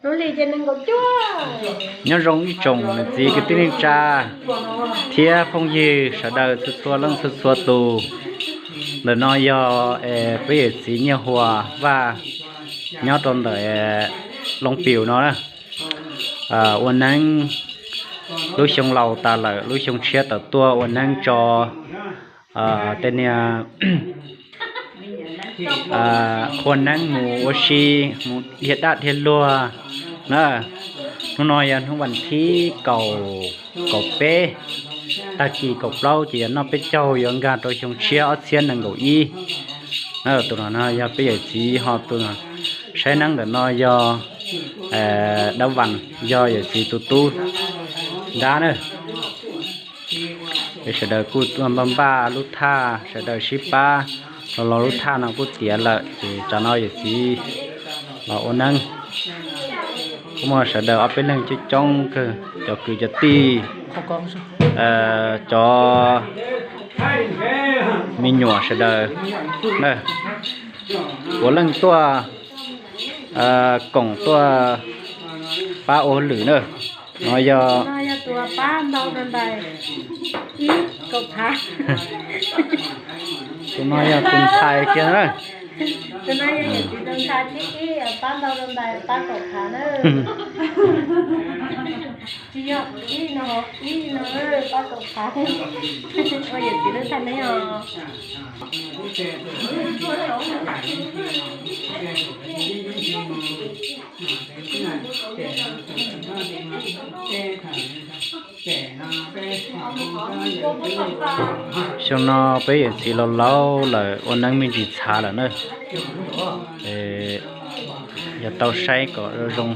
Lub hli ces nees nkaum cuaj. Nyob zoo ib tsoom niam txiv kwv tij neej tsa thiab phooj ywg sawv daws txhua txhua leej txhua txhua tus. Ntawm no yog peb yawm txiv Nyiaj Huas Vaj nyob rau ntawm Looj Pius no na. Ua neeb lub xyoo laus tas lawm, lub xyoo tshiab tawm tuaj ua neeb tso tej niag qhua neeb mus ua si, mus dhia dab dhia luag na. Hnub no yog hnub vas thib kaum, kaum peb, tag kis kaum plaub ces yog noj peb caug yuav nkag rau xyoo tshiab ob txhiab nees nkaum ib. Tus no no yog peb yawm txiv, ho tus saib neeb ntawm no yog Dab Vas, yog yawm txiv tus tub nrab na. Es sawv daws kuj tuaj npaj npaj lub thaj, sawv daws sib pab los los lub thaj no kuj tiav lawm ces tsam no yawm txiv los ua neeb. Kuj muaj sawv daws ob peb leeg coob coob kawg, cov kwv cov tij, cov me nyuam sawv daws. Puav leej tuaj koom tuaj pab ua hauj lwm na. No yog, no yog tus pab ntau rau ntais ib kaum phav. Tus no yog tus ntxhais kiag na. Tus no yog yawm txiv tus ntxhais thib ib, pab ntau rau ntais pab kaum phav na. Tsis yog ib no, ib no pab kaum phav. Ua yawm txiv lub thaj neeb os. Xyoo no peb yawm txiv laus laus lawm, ua neeb me ntsis txhav lawm na. Yog tau saib kom zoo.